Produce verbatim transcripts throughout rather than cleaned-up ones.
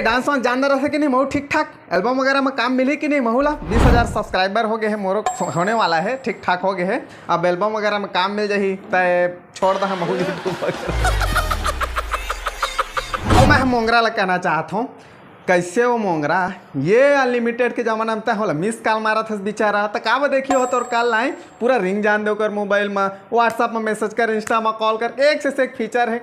Dance वांस जानना रहिथे कि नहीं महू ठीक ठाक? एल्बम वगैरह में काम मिलही कि नहीं महू ला? बीस हजार सब्सक्राइबर हो गए हैं, मोरो होने वाला है, ठीक ठाक हो गए हैं। अब एल्बम वगैरह में काम मिल जाही, तय छोड़ दहा महू YouTube वगैरह। अब मैं मोंगरा ला कहना चाहत हूँ, कैसे वो मोंगरा, ये अनलिमिटेड के जमाना में तय होला मिस कॉल मारत हस बेचारा, त काबर देखी हो तोर कॉल line, पूरा रिंग जान दे ओकर मोबाइल में, WhatsApp में मैसेज कर, Insta में कॉल कर, एक से एक फीचर है।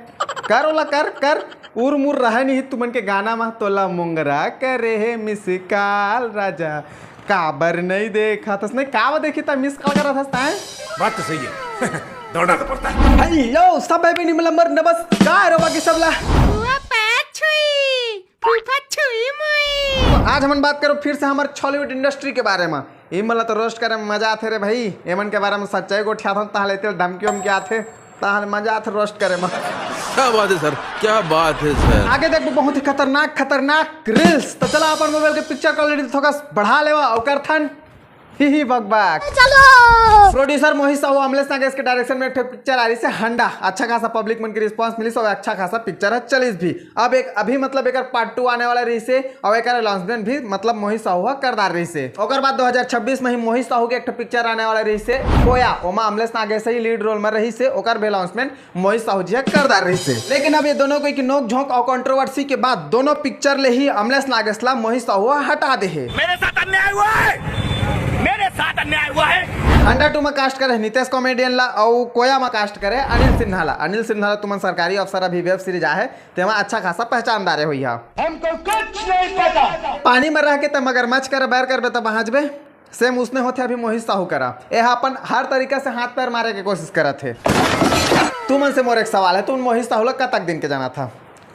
कर ओला कर, कर। उर मुर रहे नहीं तुमन के गाना में, तोला मोंगरा करे हे मिस कॉल राजा, काबर नहीं देखत हस? नहीं काबर देखी त मिस कॉल करत हस तैं? बात तो सही है। दौड़ना तो पड़ता है। हेलो सब भाई बहन मन ला मोर नमस्कार हो बाकी सब ला। फूफा पैर छुई, फूफा छुई मुई। तो आज हमन बात करो फिर से हमर छॉलीवुड इंडस्ट्री के बारे में। ई मन ला तो रोस्ट करे में मजा आथे रे भाई। एमन के बारे में सच्चाई गोठियाथन, ताहले तेल धमकी उमकी आथे, ताहले मजा आथे रोस्ट करे में। क्या बात है सर, क्या बात है सर। आगे देखबो बहुत ही खतरनाक खतरनाक रील्स। तो चला अपन मोबाइल के पिक्चर क्वालिटी थोड़ा बढ़ा लेवा, ओकर थन ही ही बक बक। चलो। प्रोड्यूसर मोहित साहू, अमलेश नागेश के डायरेक्शन में एक ठो पिक्चर आ रही से हंडा। अच्छा खासा पब्लिक मन के रिस्पांस मिलिस और अच्छा खासा पिक्चर है चलिस भी। अब एक अभी मतलब एकर पार्ट टू आने वाला रही से और एकर अनाउंसमेंट भी मतलब मोहित साहू ह कर डार रही से। ओकर बाद दो हज़ार छब्बीस में ही मोहित साहू के एक ठो पिक्चर आने वाला रही से कोया, ओमा अमलेश नागेश ही लीड रोल में रही से, ओकर भी अनाउंसमेंट मोहित साहू जी ह कर डार रही से। लेकिन अब ये दोनों कोई की नोक झोंक और कंट्रोवर्सी के बाद दोनों पिक्चर ले ही अमलेश नागेश ला मोहित साहू ह हटा दे हे। मेरे साथ अन्याय हुआ है, मेरे साथ अन्याय हुआ है। हंडा टू में कास्ट करे नितेश कॉमेडियन ला और कोया में कास्ट करे अनिल सिन्हा ला। अनिल सिन्हा ला तुमन सरकारी अफसर अभी वेब सीरीज आहे, तेमा अच्छा खासा पहचानदारे होई हा। हमको कुछ नहीं पता। पानी में रह के त मगरमच्छ कर बैर करबे त बाँचबे। सेम उसने होथे अभी मोहित साहू करा। एहा अपन हर तरीका से हाथ पैर मारे के कोशिश करत हे। तुमन से मोर एक सवाल है, तुमन मोहित साहू ला कतक दिन के जाना था?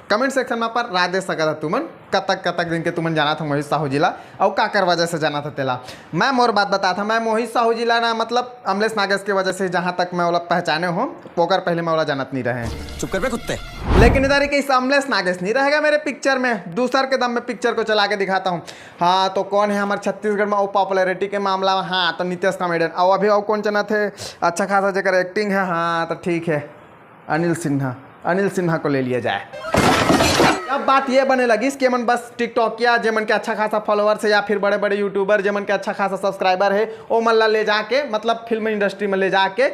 कमेंट सेक्शन में अपन राय दे सकत हा तुमन, कतक कतक दिन के तुमन जाना था मोहित साहू जी ला, अउ काकर वजह से जाना था तेला। मैं मोर बात बता था, मैं मोहित साहू जी ला ना मतलब अमलेश नागेश के वजह से, जहाँ तक मैं ओला पहचाने हो, ओकर पहले मैं ओला जानत नहीं रहे। चुप कर बे कुत्ते। लेकिन इधर ही कहीं अमलेश नागेश नहीं रहेगा मेरे पिक्चर में। दूसर के दम में पिक्चर को चला के दिखाता हूँ। हाँ, तो कौन है हमारे छत्तीसगढ़ में वो पॉपुलैरिटी के मामला में? हाँ, तो नितेश कॉमेडियन। और अभी और कौन चना थे अच्छा खासा जेकर एक्टिंग है? हाँ, तो ठीक है, अनिल सिन्हा, अनिल सिन्हा को ले लिया जाए। अब बात ये बने लगी कि मन बस टिकटॉकिया, जे मन के अच्छा खासा फॉलोअर्स है या फिर बड़े बड़े यूट्यूबर जे मन के अच्छा खासा सब्सक्राइबर है, ओ मन ला ले जाके मतलब फिल्म इंडस्ट्री में ले जाके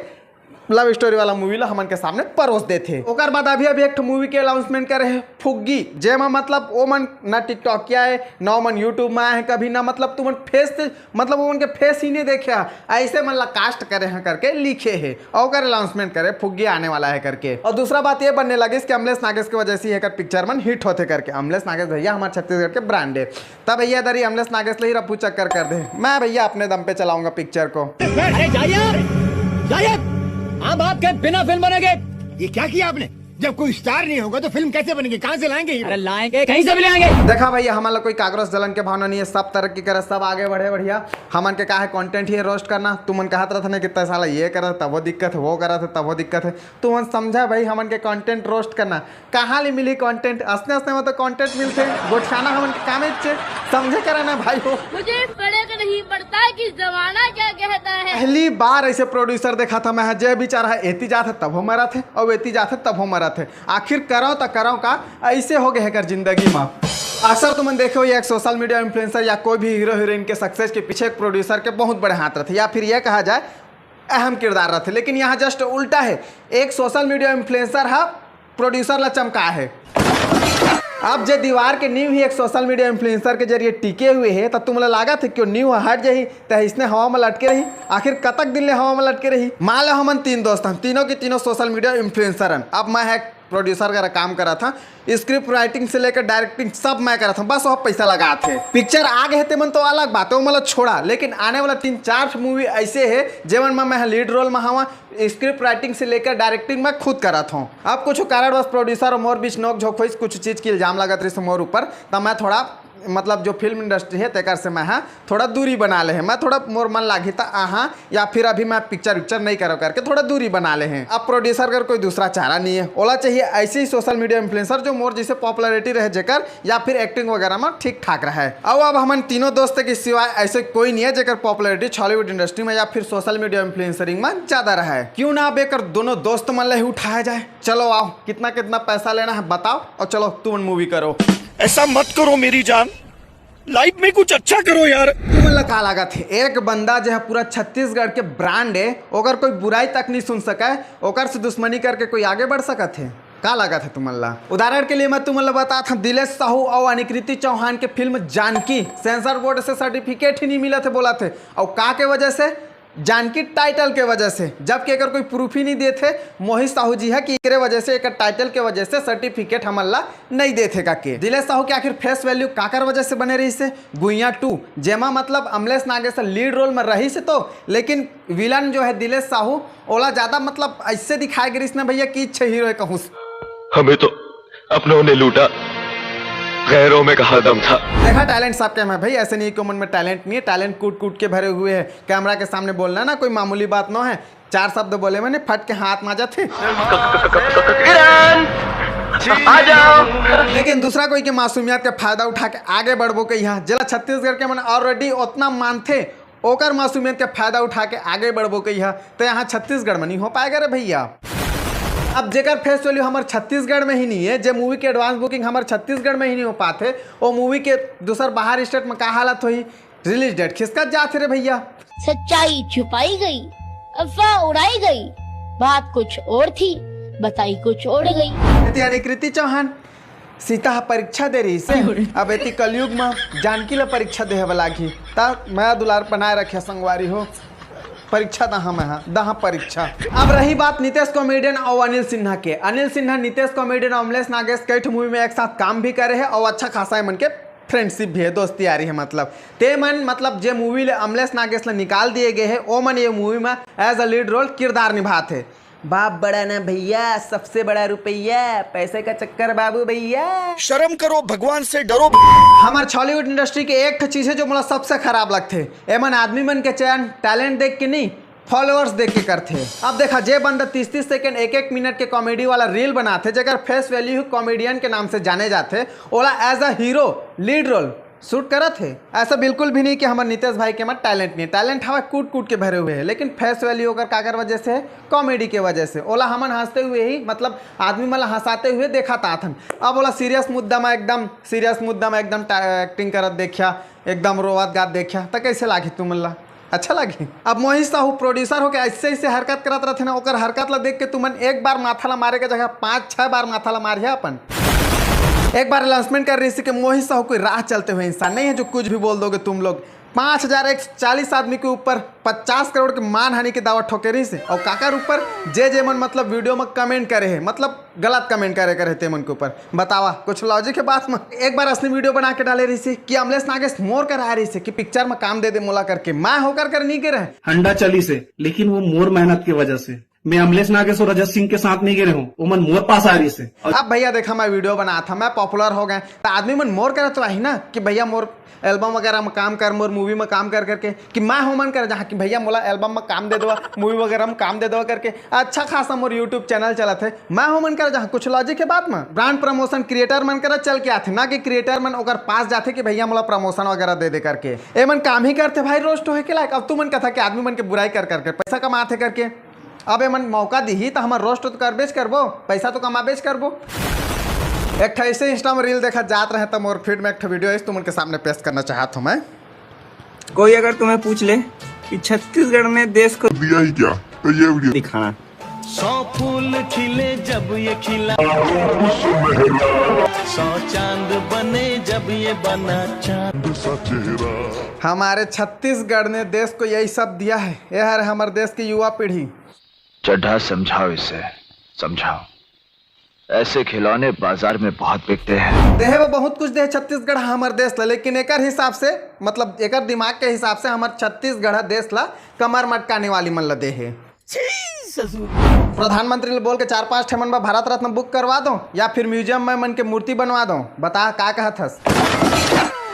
लव स्टोरी वाला मूवी ला हमन के सामने परोस देथे। ओकर बाद अभी अभी एक ठो मूवी के अनाउंसमेंट करे हे फुग्गी, जेमा मतलब ओ मन ना टिकटॉकिया है, ना ओ मन यूट्यूब में आए हैं कभी, ना मतलब तुमन फेस से, मतलब ओ मन के फेस ही नहीं देखे हैं, ऐसे मन ला कास्ट करे हैं करके लिखे है और ओकर अनाउंसमेंट करे फुग्गी आने वाला है करके। और दूसरा बात ये बनने लगिस कि अमलेश नागेश के वजह से एकर पिक्चर मन हिट होथे करके। अमलेश नागेश भैया हमारे छत्तीसगढ़ के ब्रांड है। तब भैया दरी अमलेश नागेश ले ही रफू चक्कर कर दे। मैं भैया अपने दम पे चलाऊंगा पिक्चर को। अरे जाइए, जाइए, हम आपके बिना फिल्म बनेंगे। ये क्या किया आपने? जब कोई स्टार नहीं होगा तो फिल्म कैसे बनेगी, कहाँ से लाएंगे हीरो? अरे लाएंगे, कहीं से भी लाएंगे। देखा भैया, हमारा कोई कागरस जलन के भावना नहीं है, सब तरक्की करे, सब आगे बढ़े बढ़िया। हमन के का है, कंटेंट ही है रोस्ट करना। तुमन कहत रहत ना कि तै साला ये करत, तब वो दिक्कत है, वो करत है, तब वो दिक्कत है। तुमन समझा भाई, हमन के कंटेंट रोस्ट करना। कहाँ ले मिली कंटेंट? असने असने में तो कंटेंट मिलथे, गोठियाना हमन के कामेच चे। समझे करा ना भाई हो। मुझे फर्क नहीं पड़ता कि जमाना क्या कहता है। पहली बार ऐसे प्रोड्यूसर देखा था मैं, जे बिचारा है एती जात है तब हो मरत है, और एती जात है तब हो मरत है। आखिर करो तो करो का, ऐसे हो गए है कर जिंदगी में। अक्सर तुमन देखे हो, एक सोशल मीडिया इन्फ्लुएंसर या कोई भी हीरो हीरोइन के सक्सेस के पीछे एक प्रोड्यूसर के बहुत बड़े हाथ रहते, या फिर ये कहा जाए अहम किरदार रहते, लेकिन यहाँ जस्ट उल्टा है। एक सोशल मीडिया इन्फ्लुएंसर हा प्रोड्यूसर ला चमका है। अब जे दीवार के नींव ही एक सोशल मीडिया इन्फ्लुएंसर के जरिए टिके हुए है, त तुमला लागत है कि वो नींव ह हट जाही, त इसने हवा में लटके रही? आखिर कतक दिन ले हवा में लटके रही? मान लो हमन तीन दोस्त हन, तीनों के तीनों सोशल मीडिया इन्फ्लुएंसर हन। अब मैं है प्रोड्यूसर करा काम करा था, स्क्रिप्ट राइटिंग से लेकर डायरेक्टिंग सब मैं करा था, बस वह पैसा लगा थे। पिक्चर आ गए थे मन तो अलग बात है, वो मतलब छोड़ा, लेकिन आने वाला तीन चार मूवी ऐसे है जेवन में मैं लीड रोल में हवा, स्क्रिप्ट राइटिंग से लेकर डायरेक्टिंग मैं खुद करत हूँ। अब कुछ कारणवश प्रोड्यूसर और मोर बीच नोक झोंक होइस, कुछ चीज की इल्जाम लगत रहिस मोर ऊपर, तब मैं थोड़ा मतलब जो फिल्म इंडस्ट्री है तेकर से मैं हा थोड़ा दूरी बना ले है। मैं थोड़ा मोर मन लागी त आहा या फिर अभी मैं पिक्चर विक्चर नहीं करो करके थोड़ा दूरी बना ले है। अब प्रोड्यूसर कर कोई दूसरा चारा नहीं है, ओला चाहिए ऐसे ही सोशल मीडिया इन्फ्लुएंसर जो मोर जैसे पॉपुलैरिटी रहे जेकर या फिर एक्टिंग वगैरह में ठीक ठाक रहे। अब अब हमन तीनों दोस्त के सिवाय ऐसे कोई नहीं है जेकर पॉपुलैरिटी छॉलीवुड इंडस्ट्री में या फिर सोशल मीडिया इन्फ्लुएंसरिंग में ज्यादा रहे। क्यों ना अब एकर दोनों दोस्त मन ले ही उठाया जाए। चलो आओ, कितना कितना पैसा लेना है बताओ और चलो तुमन मूवी करो। ऐसा मत करो मेरी जान, लाइफ में कुछ अच्छा करो यार। तुमन ला का लागत हे, एक बंदा जे ह पूरा छत्तीसगढ़ के ब्रांड हे, ओकर कोई बुराई तक नहीं सुन सके, ओकर से दुश्मनी करके कोई आगे बढ़ सकत हे? का लागत हे तुमन ला? उदाहरण के लिए मैं तुमन ला बतात हूँ, दिलेश साहू और अनिकृति चौहान के फिल्म जानकी सेंसर बोर्ड से सर्टिफिकेट ही नहीं मिलत हे बोलत हे। और का के वजह से? जानकी टाइटल के वजह से, जबकि एकर कोई प्रूफ ही नहीं देत हे मोहित साहू जी ह कि एकरे वजह से, एकर टाइटल के वजह से सर्टिफिकेट हमन ला नहीं देत हे काके। दिलेश साहू के आखिर फेस वैल्यू काकर वजह से बने रहिस हे? गुइया टू, जेमा मतलब अमलेश नागेश लीड रोल में रहिस हे तो, लेकिन विलन जो है दिलेश साहू, ओला ज्यादा मतलब ऐसे दिखाए गिरिस ना भैया कि इच्छे हीरो है कहूँ। हमें तो अपनों ने लूटा, गैरों में कहाँ दम था। देखा, टैलेंट सबके में भाई, ऐसे नहीं कि उमन में टैलेंट नहीं है। टैलेंट कूट कूट के भरे हुए है। कैमरा के सामने बोलना ना कोई मामूली बात नो है। चार शब्द बोले मैंने, फट के हाथ मा जाथे। किरण, आ जाओ। लेकिन दूसरा कोई के मासूमियत के फायदा उठा के आगे बढ़बो कहिया, जेला छत्तीसगढ़ के मन ऑलरेडी उतना मानथे, ओकर मासूमियत के फायदा उठा के आगे बढ़बो कहिया, तो यहाँ छत्तीसगढ़ में नहीं हो पाएगा रे भैया। अब जेकर फेस वैल्यू हमर छत्तीसगढ़ में ही नहीं है, जे मूवी के एडवांस बुकिंग हमर छत्तीसगढ़ में ही नहीं हो पाथे, वो मूवी के दूसर बाहर स्टेट में का हालत होही? रिलीज डेट खिसकत जात हे रे भैया। सच्चाई छुपाई गई, अफवाह उड़ाई गई, बात कुछ और थी, बताई कुछ और गई। एती अनिकृति चौहान, सीता ह परीक्षा दे रही से, अब एती कलयुग में जानकी ला परीक्षा देहे वाला लागही। ता मया दुलार बनाए रखे संगवारी हो, परीक्षा दहा मैं हा, दहा परीक्षा। अब रही बात नितेश कॉमेडियन और अनिल सिन्हा के। अनिल सिन्हा, नितेश कॉमेडियन और अमलेश नागेश कई ठो मूवी में एक साथ काम भी करे है और अच्छा खासा एमन के फ्रेंडशिप भी है, दोस्ती यारी है। मतलब ते मन, मतलब जे मूवी ले अमलेश नागेश ला निकाल दिए गए है, ओ मन ये मूवी में एज अ लीड रोल किरदार निभात है। बाप बड़ा ना भैया, सबसे बड़ा रुपया, पैसे का चक्कर बाबू भैया। शर्म करो, भगवान से डरो। हमर छॉलीवुड इंडस्ट्री के एक ठो चीज है जो मोला सबसे खराब लगथे, एमन आदमी मन के चयन टैलेंट देख के नहीं, फॉलोअर्स देख के करथे। अब देखा, जे बंदा तीस तीस सेकंड, एक एक मिनट के कॉमेडी वाला रील बनाथे, जेकर फेस वैल्यू ही कॉमेडियन के नाम से जाने जाथे, ओला as a hero lead role shoot करत हे। ऐसा बिल्कुल भी नहीं कि हमर नितेश भाई के में टैलेंट नहीं, टैलेंट हवा कूट कूट के भरे हुए है, लेकिन फेस वैल्यू ओकर काकर वजह से है? कॉमेडी के वजह से। ओला हमन हंसते हुए ही, मतलब आदमी मन ला हंसाते हुए देखत आथन। अब ओला सीरियस मुद्दा में एकदम, सीरियस मुद्दा में एकदम एक्टिंग करत देखिया, एकदम रोवत गात देखिया, त कैसे लागही तुमन ला? अच्छा लागही? अब मोहित साहू प्रोड्यूसर होके ऐसे ऐसे हरकत करत रहथे ना, ओकर हरकत ला देख के तुमन एक बार माथा ला मारे के जगह पाँच छह बार माथा ला मारिया अपन। एक बार अनाउंसमेंट कर रही थी कि मोहित साहू कोई राह चलते हुए इंसान नहीं है जो कुछ भी बोल दोगे तुम लोग। पाँच हजार एक सौ चालीस आदमी के ऊपर पचास करोड़ के मानहानि के दावा ठोके रही से। और काकर ऊपर? जे जे मन मतलब वीडियो में कमेंट करे है, मतलब गलत कमेंट करे करे तेमन के ऊपर। बतावा, कुछ लॉजिक है बात में? एक बार असली वीडियो बना के डाले रही से कि अमलेश नागेश मोर कर आ रही से कि पिक्चर में काम दे दे मोला करके, मैं होकर कर नहीं के रहे। हंडा चली से, लेकिन वो मोर मेहनत की वजह से। मैं अमलेश नागेश और रजत सिंह के साथ नहीं गिरे हूँ, ओमन मोर पास आ रही से। और अब भैया देखा, मैं वीडियो बना था, मैं पॉपुलर हो गए, तो आदमी मन मोर करत रही ना कि भैया मोर एल्बम वगैरह में काम कर, मोर मूवी में काम कर करके, कि मैं हो मन कर जहाँ कि भैया मोला एल्बम में काम दे दो, मूवी वगैरह में काम दे दो करके। अच्छा खासा मोर यूट्यूब चैनल चलत है, मैं हो मन कर जहाँ कुछ लॉजिक है बात में। ब्रांड प्रमोशन क्रिएटर मन कर चल के आथे ना कि क्रिएटर मन ओकर पास जाथे कि भैया मोला प्रमोशन वगैरह दे दे करके। ए मन काम ही करथे भाई, रोस्ट होए के लायक। अब तू मन कथा के आदमी मन के बुराई कर करके पैसा कमाथे करके। अब एमन मौका दिही त हमर रोस्ट तो करबेच करबो, पैसा तो कमाबेच करबो। एक ठा ऐसे इंस्टा में रील देखत जात रहे त मोर फीड में एक ठा वीडियो इस तुमन के सामने पेश करना चाहत हूँ मैं। कोई अगर तुम्हें पूछ ले कि छत्तीसगढ़ ने देश को दिया ही क्या, तो ये वीडियो दिखाना। सौ फूल खिले जब ये खिला, सौ चांद बने जब ये बना चांद। सा चेहरा। हमारे छत्तीसगढ़ ने देश को यही सब दिया है। ये हर हमर देश की युवा पीढ़ी। चड्ढा समझाओ इसे, समझाओ। ऐसे खिलौने बाजार में बहुत बिकते हैं। देहे वो बहुत कुछ दे छत्तीसगढ़ हमर देश ला, लेकिन एकर हिसाब से, मतलब एकर दिमाग के हिसाब से हमर छत्तीसगढ़ देश ला कमर मटकाने वाली मन ला देहे। प्रधानमंत्री ले बोल के चार पांच ठे मन बर भारत रत्न बुक करवा दो या फिर म्यूजियम में मन के मूर्ति बनवा दो। बता का कहत हस?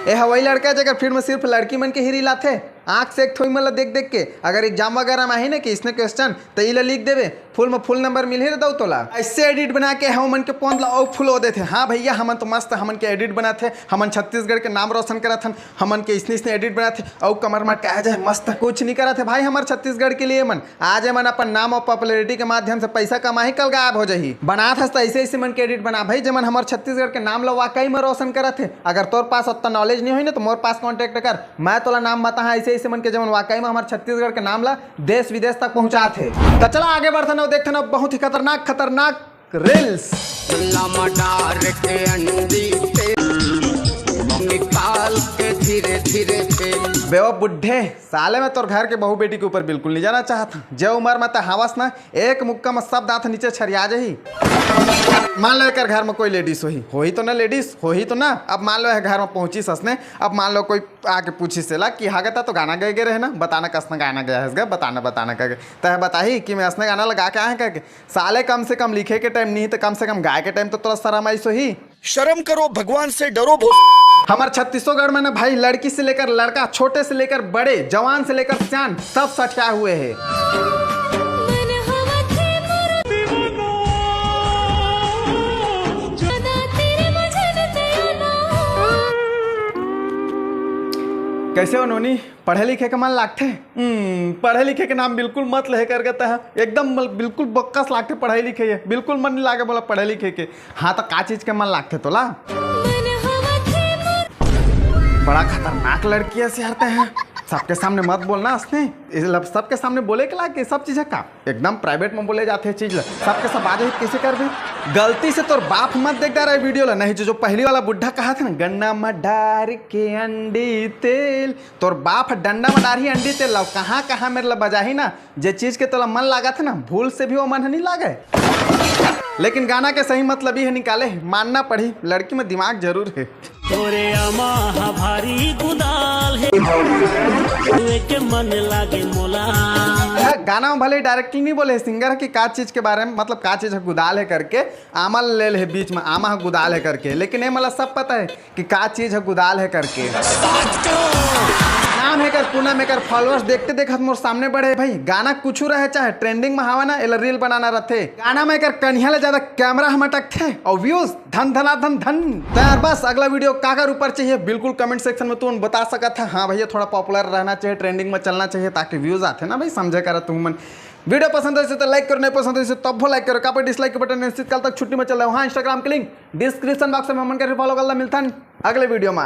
ए ह वही लड़का है जेकर फील्ड में सिर्फ लड़की मन के ही रील आथे। आंख से एक ठो इमन ला देख देख के अगर एग्जाम वगैरह में आही ना कि इसने क्वेश्चन, तो इला लिख देबे, फुल में फुल नंबर मिलही रे दऊ तोला। ऐसे एडिट बना के हम मन के पोंद ला अउ फुलो देथे। हाँ भैया, हमन तो मस्त हमन के एडिट बनाथे, हमन छत्तीसगढ़ के नाम रोशन करत हन, हमन के इसने इसने एडिट बनाथे, अउ कमर में कहा जाए मस्त कुछ नहीं करत हे भाई हमर छत्तीसगढ़ के लिए मन। आज एमन अपन नाम और पॉपुलैरिटी के माध्यम से पैसा कमाही, कल गायब हो जाही। बनात हस त ऐसे ऐसे मन के एडिट बना भाई, जेमन हमर छत्तीसगढ़ के नाम ला वाकई में रोशन करत हे। अगर तोर पास ओतना नॉलेज नहीं होई ना, तो मोर पास कॉन्टैक्ट कर, मैं तोला नाम बताहा ऐसे ऐसे मन के, जेमन वाकई में हमर छत्तीसगढ़ के नाम ला देश विदेश तक पहुंचात हे। त चला आगे बढ़थन अउ देखथन अब बहुत ही खतरनाक खतरनाक रील्स। लमडार के अंडी तेल निकाल के धीरे धीरे तेल। बेवकूफ बुढ़े, साले मैं तोर घर के बहू बेटी के ऊपर बिल्कुल नहीं जाना चाहत। जे उम्र में त हावस ना, एक मुक्का में सब दांत नीचे छरिया जाही। मान लो एकर घर में कोई लेडीज होही, होही तो ना लेडीज, होही तो ना। अब मान लो ए घर में पहुंचिस असने, अब मान लो कोई आके पूछिस एला कि हागता तो गाना गए गे रहे ना, बताना कसना गाना गया है, बताना बताना करके तह बताही कि मैं असने गाना लगा के आए हैं करके। साले कम से कम लिखे के टाइम नहीं तो कम से कम गाए के टाइम तो तोला शर्म आइस होही। शर्म करो, भगवान से डरो भो। हमर छत्तीसगढ़ में ना भाई, लड़की से लेकर लड़का, छोटे से लेकर बड़े, जवान से लेकर सियान, सब सठिया हुए है। कैसे हो नोनी? पढ़े लिखे के मन लागथे? हम्म, पढ़े लिखे के नाम बिल्कुल मत लेहे करके तह। एकदम मल-, बिल्कुल बक्कस लागथे पढ़े लिखे ये। बिल्कुल मन नहीं लागे बोला पढ़े लिखे के। हाँ, तो का चीज के मन लागथे तोला? बड़ा खतरनाक लड़की है सियारते हैं। सबके सामने मत बोलना असने। इस लब-, सबके सामने बोले के लागे सब चीज है का? एकदम प्राइवेट में बोले जाते हैं चीज ला। सबके सब आ जाही, कैसे करबे? गलती से तोर बाप मत देख डारे वीडियो ला, नहीं जो, जो पहली वाला बुढ़ा कहा था ना, गन्ना में डार के अंडी तेल, तोर बाप ह डंडा में डारही अंडी तेल लाओ, कहाँ कहाँ मेरे ला बजाही ना, जे चीज के तोला मन लागत है ना, भूल से भी वो मन ह नहीं लागे। लेकिन गाना के सही मतलब ही है निकाले, मानना पड़ी, लड़की में दिमाग जरूर है। तोरे अमा हा भारी गुदाल है, छुए के मन लागे मोला। गाना में भले डायरेक्टली नहीं बोले सिंगर कि का चीज के बारे में, मतलब का चीज है गुदाल है करके, आमा ले ले बीच में, आमा ह गुदाल है करके, लेकिन ये मला सब पता है कि का चीज है गुदाल है करके। नाम है कर पूनम, एकर फॉलोअर्स देखते देखत मोर सामने बढ़े भाई। गाना कुछ रहे चाहे ट्रेंडिंग में हवा ना, एला रील बनाना रहथे। गाना में एकर कनिहा ले ज्यादा कैमरा हम अटकथे और व्यूज धन धना धन धन। तो यार बस अगला वीडियो काकर ऊपर चाहिए बिल्कुल कमेंट सेक्शन में तुम बता सकत है। हाँ भैया, थोड़ा पॉपुलर रहना चाहिए, ट्रेंडिंग में चलना चाहिए, ताकि व्यूज आते ना भाई, समझे करा तुम मन। वीडियो पसंद होइसे तो लाइक करो, नहीं पसंद होइसे तब वो लाइक करो, कापर डिसलाइक के बटन निश्चित काल तक छुट्टी में चल रहा हूँ। हाँ, इंस्टाग्राम के लिंक डिस्क्रिप्शन बॉक्स में हमन के फॉलो कर ला। मिलथन अगले वीडियो में।